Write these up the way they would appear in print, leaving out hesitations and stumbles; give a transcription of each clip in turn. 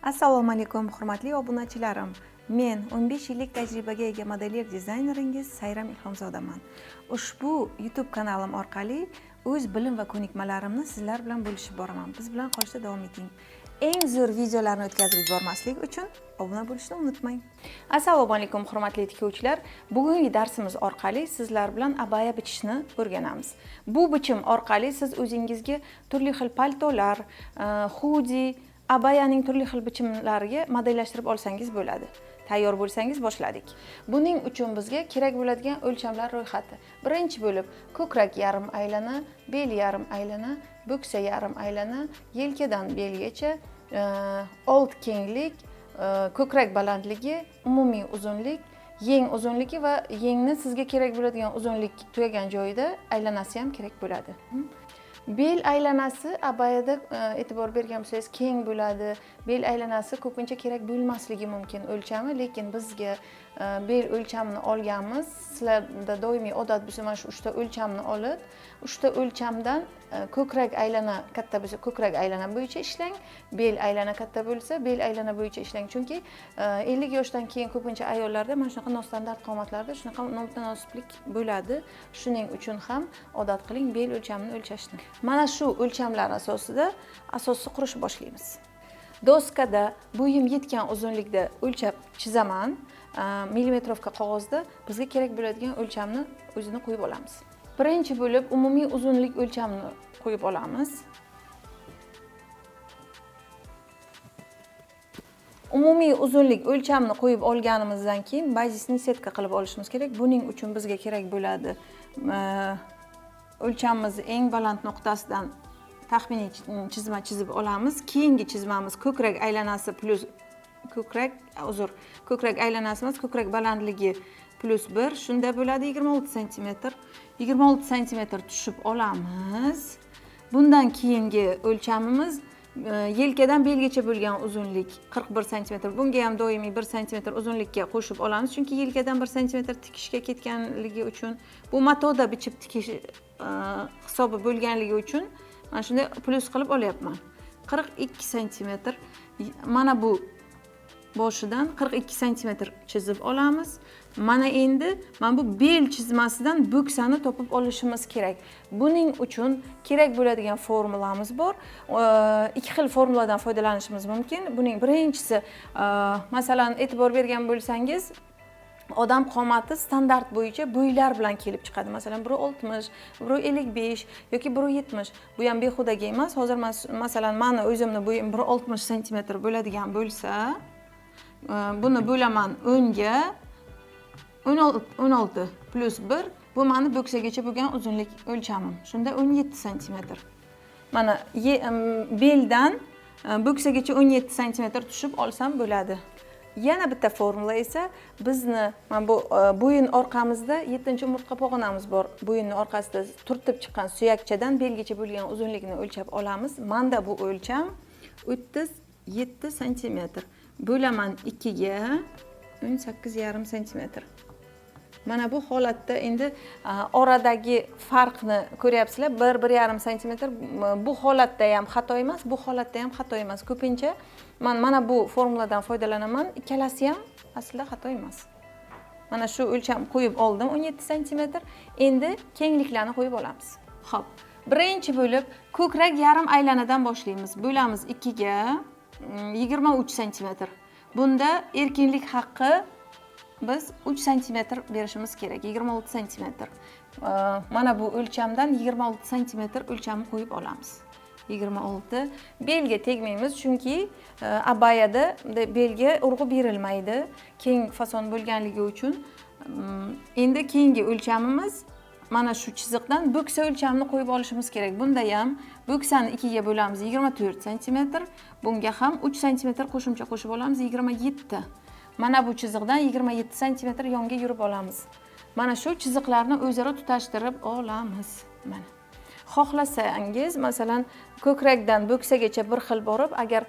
Assalomu alaykum, hurmatli obunachilarim. Men 15 yillik tajribaga ega modelyer dizayneringiz Sayram Ilhomzodaman. Ushbu YouTube kanalim orqali o'z bilim va ko'nikmalarimni sizlar bilan bo'lishib boraman. Biz bilan qolishda davom eting. Eng zo'r videolarni o'tkazib yubormaslik uchun obuna bo'lishni unutmang. Assalomu alaykum, hurmatli tikuvchilar. Bugungi darsimiz orqali sizlar bilan abaya bichishni o'rganamiz. Bu bichim orqali siz o'zingizga turli xil paltolar, xudi, abayaning turli xil bichimlariga modellashtirib olsangiz bo'ladi. Tayyor bo'lsangiz boshladik. Buning uchun bizga kerak bo'ladigan o'lchamlar ro'yxati. Birinchi bo'lib ko'krak yarim aylana, bel yarim aylana, bo'ksa yarim aylana, yelkadan belgacha, old kenglik, ko'krak balandligi, umumiy uzunlik, yeng uzunligi va yengni sizga kerak bo'ladigan uzunlik tugagan joyida aylanasi ham kerak bo'ladi. Bel aylanasi abayada e'tibor bergan bo'lsangiz keng bo'ladi. Bel aylanasi ko'pincha kerak bo'lmasligi mumkin o'lchami, lekin bizga bel o'lchamini olganmiz. Sizlarda doimiy odat bo'lsa mana shu 3 ta o'lchamni olib, 3 ta o'lchamdan ko'krak aylana katta bo'lsa ko'krak aylana bo'yicha ishlang, bel aylana katta bo'lsa bel aylana bo'yicha ishlang. Chunki 50 yoshdan keyin ko'pincha ayollarda mana shunaqa nostandart qomatlarda shunaqa nomutanosiblik bo'ladi. Shuning uchun ham odat qiling bel o'lchamini o'lchashni. Mana shu o'lchamlar asosida asosni qurishni boshlaymiz. Doskada bo'yim yetgan uzunlikda o'lchab chizaman. Millimetrovka qog'ozda bizga kerak bo'ladigan o'lchamni o'zini qo'yib olamiz. Birinchi bo'lib umumiy uzunlik o'lchamini qo'yib olamiz. Umumiy uzunlik o'lchamini qo'yib olganimizdan keyin bazisni setka qilib olishimiz kerak. Buning uchun bizga kerak bo'ladi o'lchamimizni eng baland nuqtasidan taxminiy chizma chizib olamiz. Keyingi chizmamiz ko'krak aylanasi plus ko'krak, uzr, ko'krak aylanasi emas, ko'krak balandligi plus 1, shunda bo'ladi 26 santimetr. 26 santimetr tushib olamiz. Bundan keyingi o'lchamimiz yelkadan belgacha bo'lgan uzunlik 41 santimetr. Bunga ham doimiy 1 santimetr uzunlikka qo'shib olamiz, chunki yelkadan 1 santimetr tikishga ketganligi uchun, bu matoda bichib tikish hisobi bo'lganligi uchun mana shunday plus qilib olyapman. 42 santimetr. Mana bu boshidan 42 santimetr chizib olamiz. Mana endi mana bu bel chizmasidan bo'ksani topib olishimiz kerak. Buning uchun kerak bo'ladigan formulamiz bor. Ikki xil formuladan foydalanishimiz mumkin. Buning birinchisi, masalan, e'tibor bergan bo'lsangiz, odam qomati standart bo'yicha bo'ylar bilan kelib chiqadi. Masalan, 1.60, 1.55 yoki 1.70. Bu ham behudaga emas. Hozir masalan, meni o'zimni bo'yim 1.60 santimetr bo'ladigan bo'lsa, buni bo'laman 10 ga, 16 plus 1, bu meni bo'ksagacha bo'lgan uzunlik o'lchamim. Shunda 17 santimetr. Mana beldan bo'ksagacha 17 santimetr tushib olsam bo'ladi. Yana bitta formula esa bizni mana bu bo'yin orqamizda 7-umurtqa pog'onamiz bor. Bo'yinning orqasida turtib chiqqan suyakchadan belgacha bo'lgan uzunlikni o'lchab olamiz. Menda bu o'lcham 37 santimetr. Bo'laman 2 ga 18,5 santimetr. Mana bu holatda endi oradagi farqni ko'ryapsizlar. Bir yarim santimetr. Bu holatda ham xato emas, bu holatda ham xato emas. Ko'pincha men mana bu formuladan foydalanaman. Ikkalasi ham aslida xato emas. Mana shu o'lcham qo'yib oldim 17 santimetr. Endi kengliklarni qo'yib olamiz. Xo'p, birinchi bo'lib ko'krak yarim aylanadan boshlaymiz. Bo'lamiz 2 ga 23 santimetr. Bunda erkinlik haqqi biz 3 santimetr berishimiz kerak, 26 santimetr. Mana bu o'lchamdan 26 santimetr o'lchamni qo'yib olamiz. 26 belga tegmaymiz, chunki abayada belga urg'u berilmaydi, keng fason bo'lganligi uchun. Endi keyingi o'lchamimiz mana shu chiziqdan bo'ksa o'lchamini qo'yib olishimiz kerak. Bunda ham bo'ksani 2 ga bo'lamiz 24 santimetr, bunga ham 3 santimetr qo'shimcha qo'shib olamiz 27. Mana bu chiziqdan 27 santimetr yonga yurib olamiz. Mana shu chiziqlarni o'zaro tutashtirib olamiz. Mana. Xohlasangiz, masalan, ko'krakdan bo'ksagacha bir xil borib, agar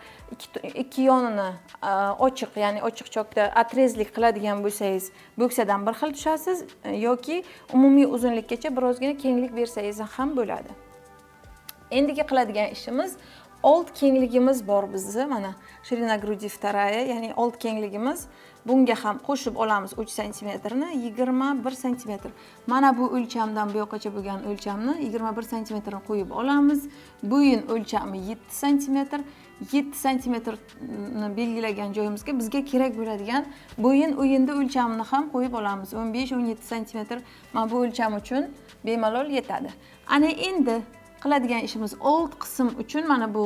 ikki yonini ochiq, ya'ni ochiq chokda otrezlik qiladigan bo'lsangiz, bo'ksadan bir xil tushasiz yoki umumiy uzunlikkacha birozgina kenglik bersangiz ham bo'ladi. Endigi qiladigan ishimiz Old kengligimiz bor bizni, mana ширина груди вторая, ya'ni old kengligimiz, bunga ham qo'shib olamiz 3 santimetrni, 21 santimetr. Mana bu o'lchamdan bu yoqqacha bo'lgan o'lchamni 21 santimetrni qo'yib olamiz. Bo'yin o'lchami 7 santimetr. 7 santimetrni belgilagan joyimizga bizga kerak bo'ladigan bo'yin o'yinda o'lchamini ham qo'yib olamiz. 15-17 santimetr mana bu o'lcham uchun bemalol yetadi. Ana endi qiladigan ishimiz old qism uchun mana bu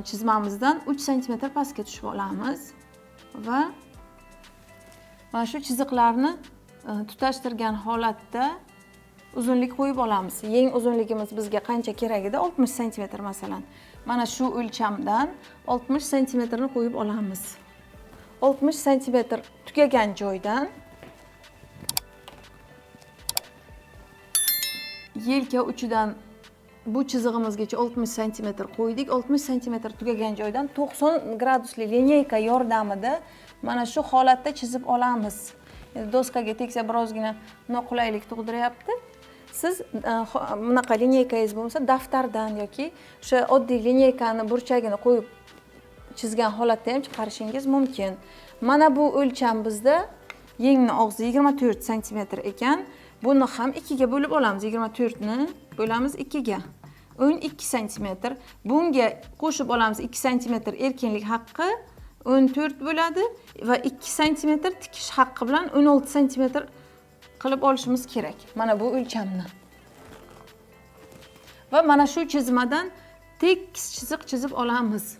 chizmamizdan 3 santimetr pastga tushib olamiz va mana shu chiziqlarni tutashtirgan holatda uzunlik qo'yib olamiz. Yeng uzunligimiz bizga qancha kerak edi? 60 santimetr masalan. Mana shu o'lchamdan 60 santimetrni qo'yib olamiz. 60 santimetr tugagan joydan yelka uchidan bu chizig'imizgacha 60 santimetr qo'ydik. 60 santimetr tugagan joydan 90 gradusli lineyka yordamida mana shu holatda chizib olamiz. Endi doskaga tegsa birozgina noqulaylik tug'diryapti. Siz bunaqa lineykangiz bo'lmasa daftardan yoki o'sha oddiy lineykani burchagini qo'yib chizgan holatda ham chiqarishingiz mumkin. Mana bu o'lcham bizda yengni og'zi 24 santimetr ekan. Buni ham 2 ga bo'lib olamiz. 24 ni bo'lamiz 2 ga. 12 santimetr. Bunga qo'shib olamiz 2 santimetr erkinlik haqqi 14 bo'ladi va 2 santimetr tikish haqqi bilan 16 santimetr qilib olishimiz kerak. Mana bu o'lchamni. Va mana shu chizmadan tekis chiziq chizib olamiz.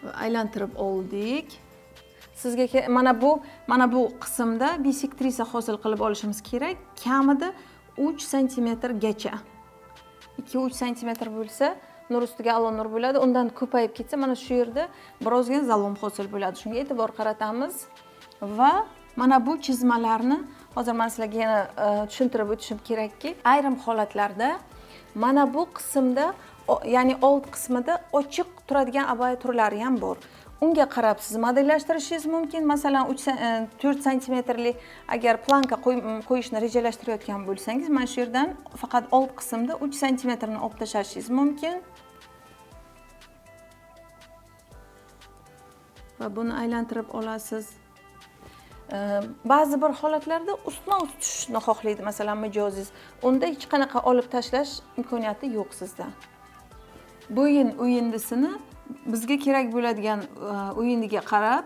Va aylantirib oldik. Sizga mana bu qismda bisektrisa hosil qilib olishimiz kerak. Kamida 3 santimetrgacha. 2-3 santimetr bo'lsa, nur ustiga a'lo nur bo'ladi. Undan ko'payib ketsa, mana shu yerda birozgina zalom hosil bo'ladi. Shunga e'tibor qaratamiz va mana bu chizmalarni hozir men sizlarga yana tushuntirib o'tishim kerakki, ayrim holatlarda mana bu qismda, ya'ni old qismida ochiq turadigan abaya turlari ham bor. Unga qarab siz modellashtirishingiz mumkin. Masalan, 4 santimetrli agar planka qo'yishni rejalashtirayotgan bo'lsangiz, mana shu yerdan faqat old qismda 3 santimetrni olib tashlashingiz mumkin. Va buni aylantirib olasiz. Ba'zi bir holatlarda ustma-ust tushishni xohlaydi, masalan, mijozingiz. Unda hech qanaqa olib tashlash imkoniyati yo'q sizda. Bo'yin o'yindisini bizga kerak bo'ladigan o'yindiga qarab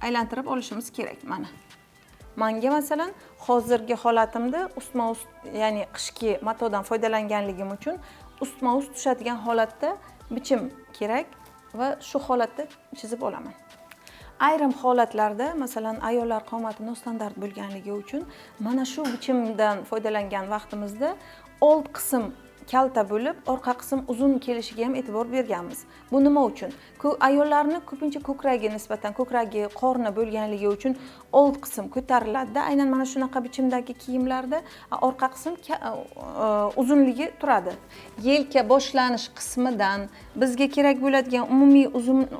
aylantirib olishimiz kerak. Mana manga masalan hozirgi holatimda ustma-ust, ya'ni qishki matodan foydalanganligim uchun ustma-ust tushadigan holatda bichim kerak va shu holatda chizib olaman. Ayrim holatlarda, masalan, ayollar qomati nostandart bo'lganligi uchun mana shu bichimdan foydalangan vaqtimizda old qism kalta bo'lib, orqa qism uzun kelishiga ham e'tibor berganmiz. Bu nima uchun? Ayollarni ko'pincha ko'kragi nisbatan ko'kragi, qorni bo'lganligi uchun old qism ko'tariladi-da, aynan mana shunaqa bichimdagi kiyimlarda orqa qism uzunligi turadi. Yelka boshlanish qismidan bizga kerak bo'ladigan umumiy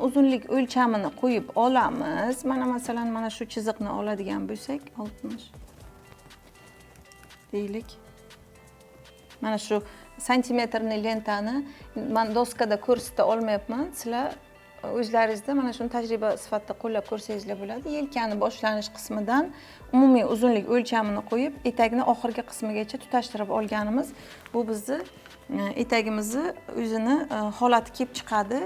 uzunlik o'lchamini qo'yib olamiz. Mana masalan, mana shu chiziqni oladigan bo'lsak, 60 deylik. Mana shu santimetrni lentani men doskada ko'rsata olmayapman. Sizlar o'zlaringizda mana shuni tajriba sifatida qo'llab ko'rsangizlar bo'ladi. Yelkani boshlanish qismidan umumiy uzunlik o'lchamini qo'yib, etakni oxirgi qismigacha tutashtirib olganimiz bu bizni etagimizni o'zini holati kelib chiqadi.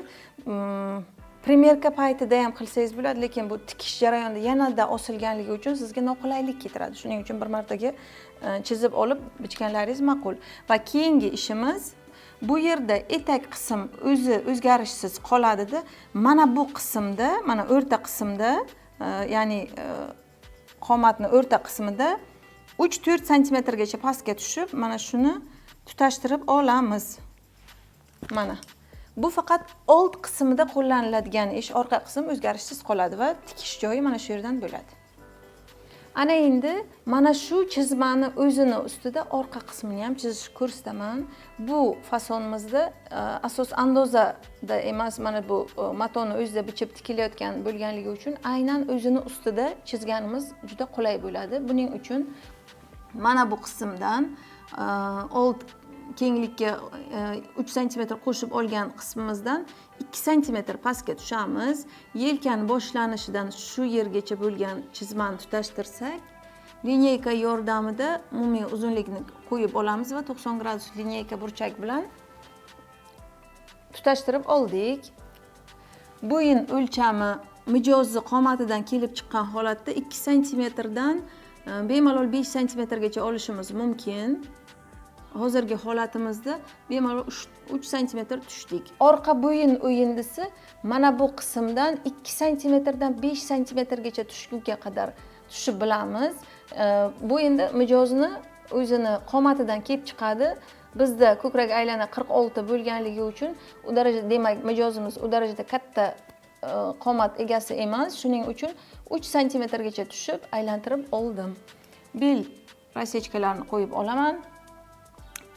Primerka paytida ham qilsangiz bo'ladi, lekin bu tikish jarayonida yanada osilganligi uchun sizga noqulaylik keltiradi. Shuning uchun bir martaga chizib olib bichganlaringiz ma'qul. Va keyingi ishimiz bu yerda etak qism o'zi o'zgarishsiz qoladida, mana bu qismda, mana o'rta qismda, ya'ni qomatni o'rta qismida 3-4 santimetrgacha pastga tushib, mana shuni tutashtirib olamiz. Mana bu faqat old qismida qo'llaniladigan ish, orqa qism o'zgarishsiz qoladi va tikish joyi mana shu yerdan bo'ladi. Ana endi mana shu chizmani o'zini ustida orqa qismini ham chizishni ko'rsataman. Bu fasonimizda asos andozada emas, mana bu matoni o'zida bichib tikilayotgan bo'lganligi uchun aynan o'zini ustida chizganimiz juda qulay bo'ladi. Buning uchun mana bu qismdan old kenglikka 3 santimetr qo'shib olgan qismimizdan 2 santimetr pastga tushamiz. Yelkani boshlanishidan shu yergacha bo'lgan chizmani tutashtirsak, lineyka yordamida umumiy uzunlikni qo'yib olamiz va 90 gradus lineyka burchak bilan tutashtirib oldik. Bo'yin o'lchami mijozni qomatidan kelib chiqqan holatda 2 santimetrdan bemalol 5 santimetrgacha olishimiz mumkin. Hozirgi holatimizda bemalol 3 santimetr tushdik. Orqa bo'yin o'yindisi mana bu qismdan 2 santimetrdan 5 santimetrgacha tushgunga qadar tushib bilamiz. Bu endi mijozni o'zini qomatidan kelib chiqadi. Bizda ko'krak aylana 46 bo'lganligi uchun u darajada, demak, mijozimiz u darajada katta qomat egasi emas. Shuning uchun 3 santimetrgacha tushib aylantirib oldim. Bel rasechkalarini qo'yib olaman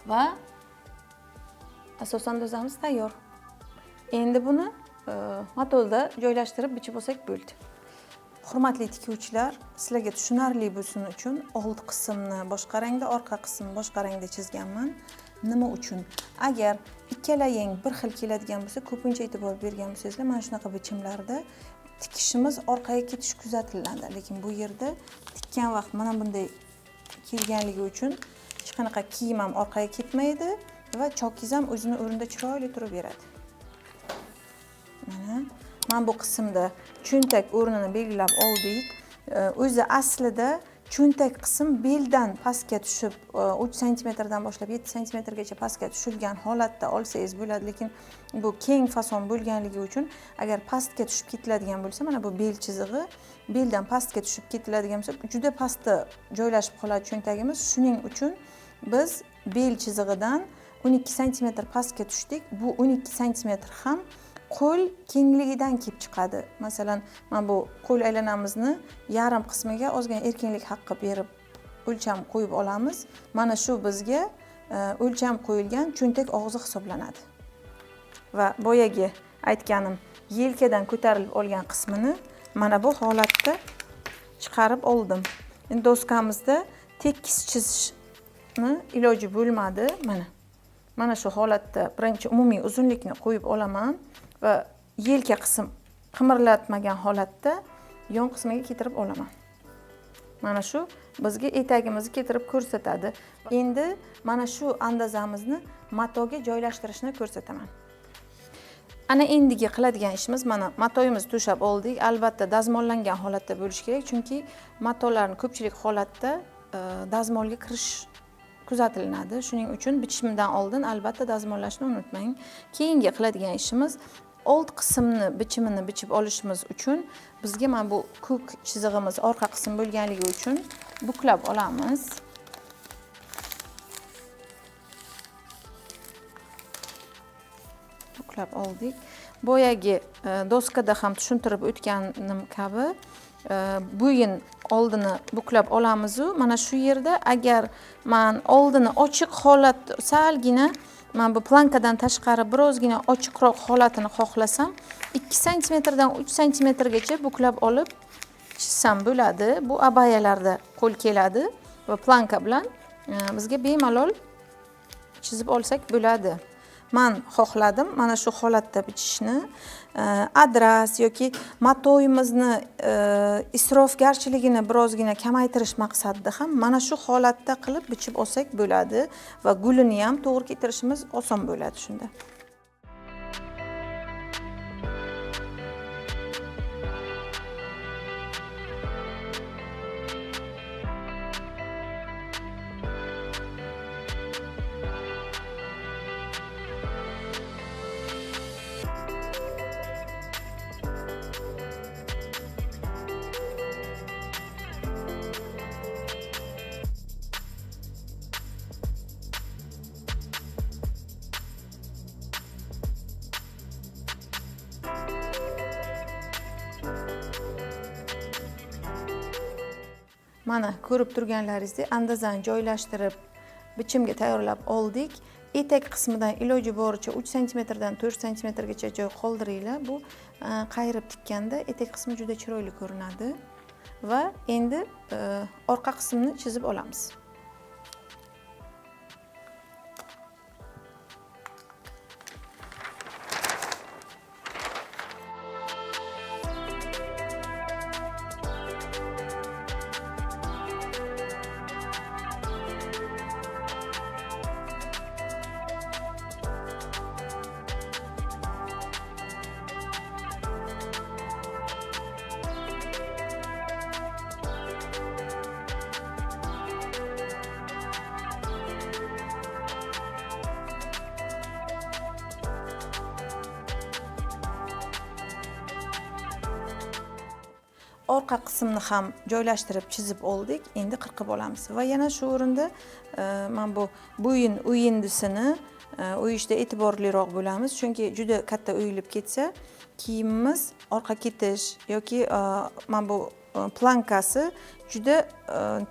va asosan dozamiz tayyor. Endi buni matolda joylashtirib bichib olsak bo'ldi. Hurmatli tikuvchilar, sizlarga tushunarli bo'lsin uchun old qismni boshqa rangda, orqa qismni boshqa rangda chizganman. Nima uchun? Agar ikkala yeng bir xil keladigan bo'lsa, ko'pincha e'tibor bergan bo'lsangizlar, mana shunaqa bichimlarda tikishimiz orqaga ketish kuzatiladi. Lekin bu yerda tikkan vaqt mana bunday kelganligi uchun hech qanaqa kiyim ham orqaga ketmaydi va chokingiz ham o'zini o'rnida chiroyli turaveradi. Mana mana bu qismda cho'ntak o'rnini belgilab oldik. O'zi aslida cho'ntak qism beldan pastga tushib, 3 santimetrdan boshlab 7 santimetrgacha pastga tushilgan holatda olsangiz bo'ladi, lekin bu keng fason bo'lganligi uchun agar pastga tushib ketiladigan bo'lsa, mana bu bel chizig'i beldan pastga tushib ketiladigan bo'lsa, juda pastda joylashib qoladi cho'ntagimiz. Shuning uchun biz bel chizig'idan 12 santimetr pastga tushdik. Bu 12 santimetr ham qo'l kengligidan kelib chiqadi. Masalan, mana bu qo'l aylanamizni yarim qismiga ozgina erkinlik haqqi berib o'lcham qo'yib olamiz. Mana shu bizga o'lcham qo'yilgan cho'ntak og'zi hisoblanadi. Va boyagi aytganim yelkadan ko'tarilib olgan qismini mana bu holatda chiqarib oldim. Endi doskamizda tekis chizishni iloji bo'lmadi. Mana shu holatda birinchi umumiy uzunlikni qo'yib olaman va yelka qism qimirlatmagan holatda yon qismiga keltirib olaman. Mana shu bizga etagimizni keltirib ko'rsatadi. Endi mana shu andazamizni matoga joylashtirishni ko'rsataman. Ana endigi qiladigan ishimiz, mana matoyimizni to'shab oldik. Albatta dazmollangan holatda bo'lishi kerak, chunki matolarni ko'pchilik holatda dazmolga kirish kuzatilinadi. Shuning uchun bichimdan oldin albatta dazmollashni unutmang. Keyingi qiladigan ishimiz old qismni bichimini bichib olishimiz uchun bizga mana bu ko'k chizig'imiz orqa qism bo'lganligi uchun buklab olamiz. Buklab oldik. Boyagi doskada ham tushuntirib o'tganim kabi, bo'yin oldini buklab olamiz-u, mana shu yerda agar men oldini ochiq holat salgina mana bu plankadan tashqari birozgina ochiqroq holatini xohlasam, 2 santimetrdan 3 santimetrgacha buklab olib chizsam bo'ladi. Bu abayalarda qo'l keladi va planka bilan bizga bemalol chizib olsak bo'ladi. Men xohladim mana shu holatda bichishni. Adras yoki matoyimizni isrofgarchiligini birozgina kamaytirish maqsadida ham mana shu holatda qilib bichib olsak bo'ladi va gulini ham to'g'ri keltirishimiz oson bo'ladi shunda. Mana ko'rib turganlaringizdek andazani joylashtirib bichimga tayyorlab oldik. Etak qismidan iloji boricha 3 santimetrdan 4 santimetrgacha joy qoldiringlar. Bu qayirib tikkanda etak qismi juda chiroyli ko'rinadi. Va endi orqa qismini chizib olamiz. Orqa qismni ham joylashtirib chizib oldik. Endi qirqib olamiz va yana shu o'rinda mana bu bo'yin o'yindisini o'yishda e'tiborliroq bo'lamiz, chunki juda katta o'yilib ketsa kiyimimiz orqa ketish yoki mana bu plankasi juda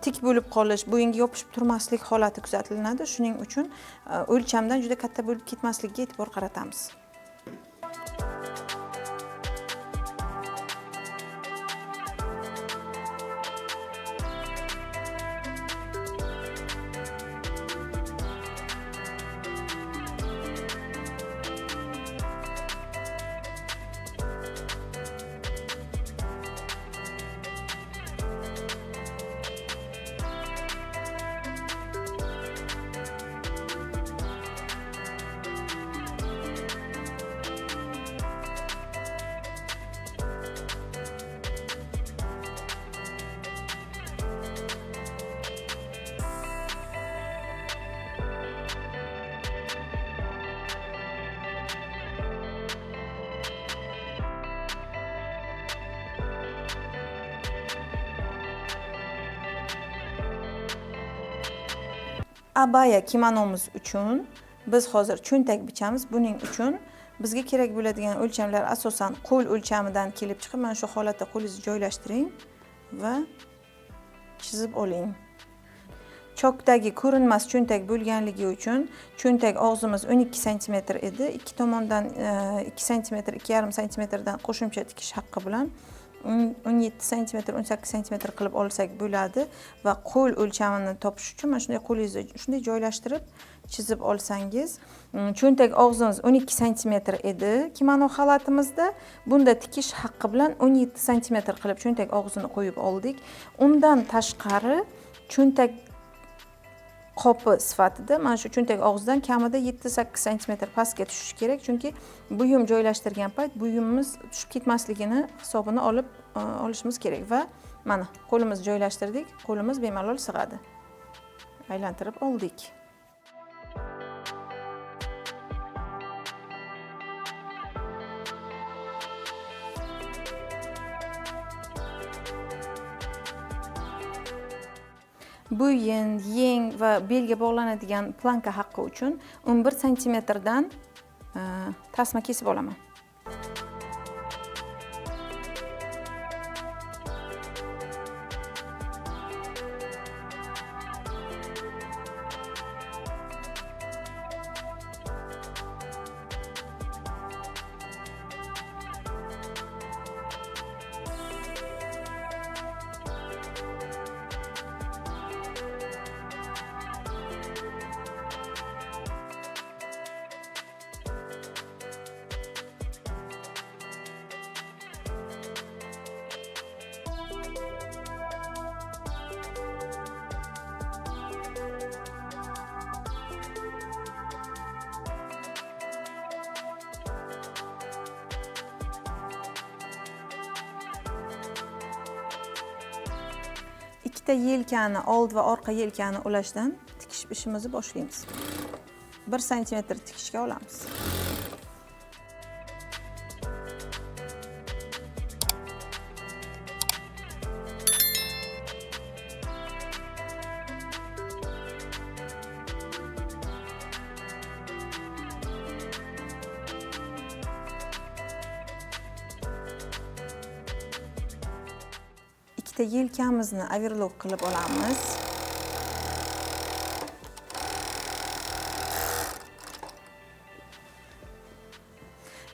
tik bo'lib qolish, bo'yinga yopishib turmaslik holati kuzatilinadi. Shuning uchun o'lchamdan juda katta bo'lib ketmasligiga e'tibor qaratamiz. Abaya kimonomiz uchun biz hozir cho'ntak bichamiz. Buning uchun bizga kerak bo'ladigan o'lchamlar asosan qo'l o'lchamidan kelib chiqib, mana shu holatda qo'lingizni joylashtiring va chizib oling. Chokdagi ko'rinmas cho'ntak bo'lganligi uchun cho'ntak og'zimiz 12 santimetr edi. Ikki tomondan 2 santimetr, 2,5 santimetrdan qo'shimcha tikish haqqi bilan 17 santimetr, 18 santimetr qilib olsak bo'ladi va qo'l o'lchamini topish uchun mana shunday qo'lingizni shunday joylashtirib chizib olsangiz, cho'ntak og'zimiz 12 santimetr edi kimono xalatimizda. Bunda tikish haqqi bilan 17 santimetr qilib cho'ntak og'zini qo'yib oldik. Undan tashqari cho'ntak qopi sifatida mana shu cho'ntak og'zidan kamida 7-8 santimetr pastga tushishi kerak, chunki buyum joylashtirgan payt buyumimiz tushib ketmasligini hisobini olib olishimiz kerak. Va mana qo'limizni joylashtirdik, qo'limiz bemalol sig'adi. Aylantirib oldik. Bo'yin, yeng va belga bog'lanadigan planka haqqi uchun 11 santimetrdan tasma kesib olaman. Ikkita yelkani, old va orqa yelkani ulashdan tikish ishimizni boshlaymiz. 1 santimetr tikishga olamiz. Ikkita yelkamizni overlock qilib olamiz.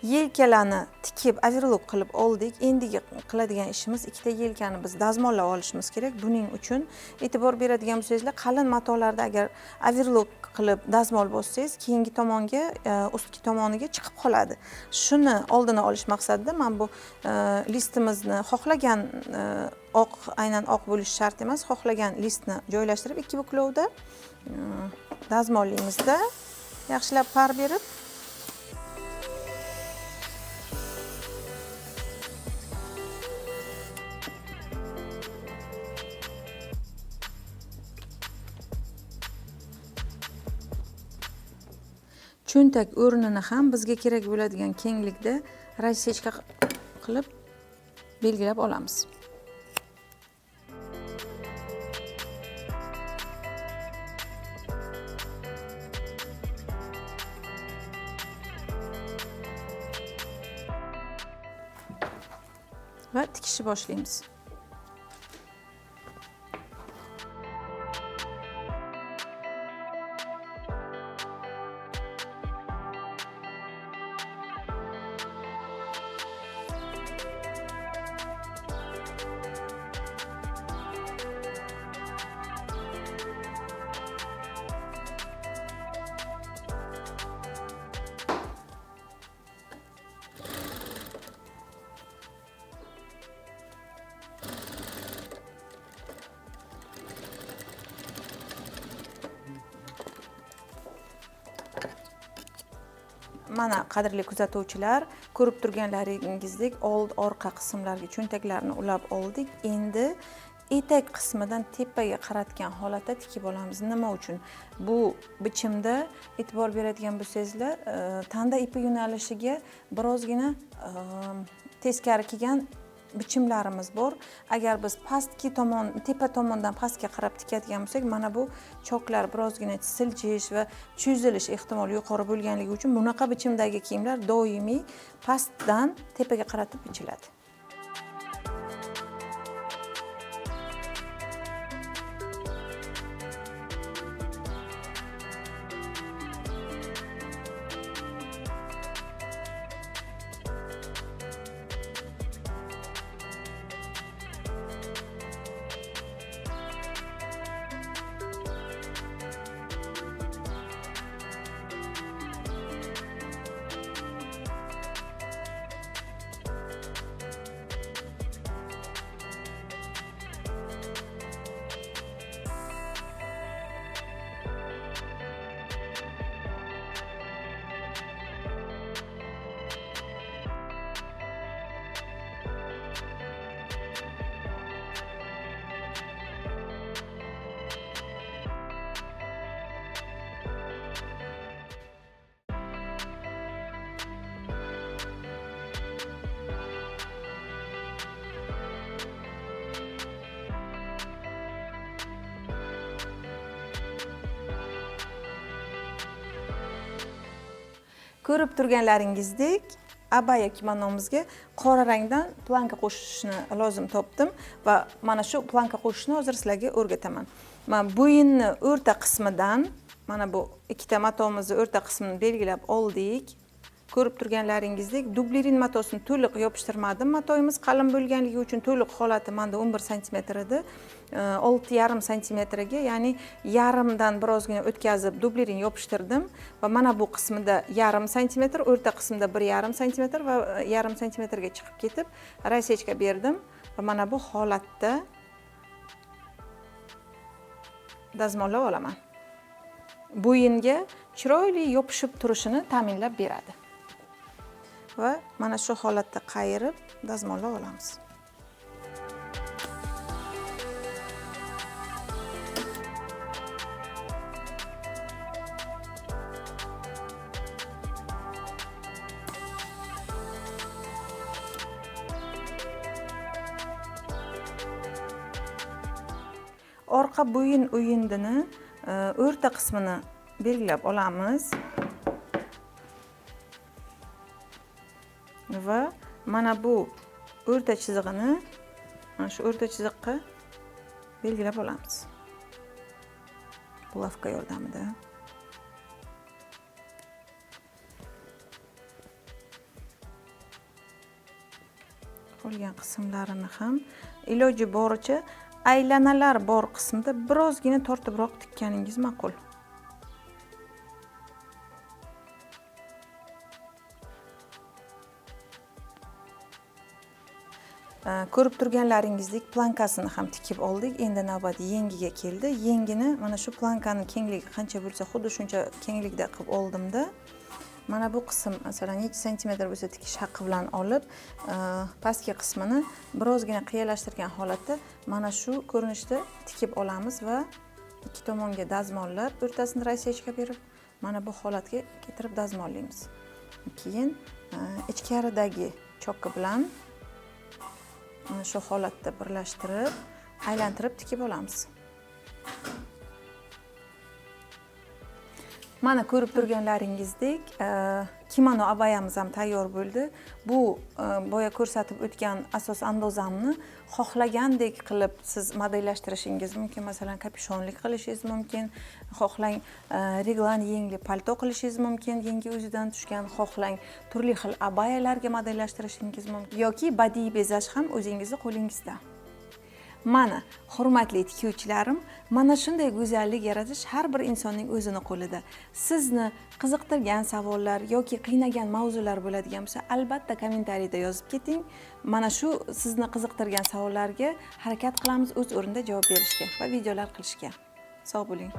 Yelkalarni tikib overlock qilib oldik. Endigi qiladigan ishimiz ikkita yelkani biz dazmollab olishimiz kerak. Buning uchun e'tibor beradigan bo'lsangizlar, qalin matolarda agar overlock qilib dazmol bossangiz, keyingi tomonga, ustki tomoniga chiqib qoladi. Shuni oldini olish maqsadida men bu listimizni xohlagan oq, aynan oq bo'lishi shart emas, xohlagan listni joylashtirib ikki buklovda dazmollaymizda yaxshilab par berib cho'ntak o'rnini ham bizga kerak bo'ladigan kenglikda rassechka qilib belgilab olamiz. Va tikishni boshlaymiz. Mana qadrli kuzatuvchilar, ko'rib turganlaringizdek old orqa qismlarga cho'ntaklarni ulab oldik. Endi etak qismidan tepaga qaratgan holatda tikib olamiz. Nima uchun? Bu bichimda e'tibor beradigan bo'lsangizlar, tanda ipi yo'nalishiga birozgina teskari kelgan bichimlarimiz bor. Agar biz pastki tomon, tepa tomondan pastga qarab tikadigan bo'lsak, mana bu choklar birozgina siljish va cho'zilish ehtimoli yuqori bo'lganligi uchun bunaqa bichimdagi kiyimlar doimiy pastdan tepaga qaratib bichiladi. Ko'rib turganlaringizdek, abaya kimonomizga qora rangdan planka qo'shishni lozim topdim va mana shu planka qo'shishni hozir sizlarga o'rgataman. Mana bo'yinni o'rta qismidan, mana bu ikkita matomizni o'rta qismini belgilab oldik. Ko'rib turganlaringizdek, dublerin matosini to'liq yopishtirmadim. Matoyimiz qalin bo'lganligi uchun to'liq holati menda 11 santimetr edi. 6,5 santimetrga, ya'ni yarimdan birozgina o'tkazib dublerin yopishtirdim va mana bu qismida yarim santimetr, o'rta qismida 1,5 santimetr va yarim santimetrga chiqib ketib rasechka berdim va mana bu holatda dazmollab olaman. Bo'yinga chiroyli yopishib turishini ta'minlab beradi. Va mana shu holatda qayirib dazmollab olamiz. Orqa bo'yin o'yindini o'rta qismini belgilab olamiz. Va mana bu o'rta chizig'ini mana shu o'rta chiziqqa belgilab olamiz. Bulavka yordamida. Qolgan qismlarini ham iloji boricha aylanalar bor qismida birozgina tortibroq tikkaningiz ma'qul. Ko'rib turganlaringizdek plankasini ham tikib oldik. Endi navbat yengiga keldi. Yengini mana shu plankaning kengligi qancha bo'lsa, xuddi shuncha kenglikda qilib oldimda. Mana bu qism masalan necha santimetr bo'lsa tikish haqqi bilan olib, pastki qismini birozgina qiyalashtirgan holatda mana shu ko'rinishda tikib olamiz va ikki tomonga dazmollab, o'rtasini rasechka berib, mana bu holatga keltirib dazmollaymiz. Keyin ichkaridagi chokka bilan mana shu holatda birlashtirib, aylantirib tikib olamiz. Mana ko'rib turganlaringizdek, kimono abayamiz ham tayyor bo'ldi. Bu boya ko'rsatib o'tgan asos andozamni xohlagandek qilib siz modellashtirishingiz mumkin. Masalan, kapyushonlik qilishingiz mumkin, xohlang reglan yengli palto qilishingiz mumkin, yengi o'zidan tushgan, xohlang turli xil abayalarga modellashtirishingiz mumkin yoki badiiy bezash ham o'zingizni qo'lingizda. Mana, hurmatli tikuvchilarim, mana shunday go'zallik yaratish har bir insonning o'zini qo'lida. Sizni qiziqtirgan savollar yoki qiynagan mavzular bo'ladigan bo'lsa, albatta kommentariyda yozib keting. Mana shu sizni qiziqtirgan savollarga harakat qilamiz o'z o'rnida javob berishga va videolar qilishga. Sog' bo'ling.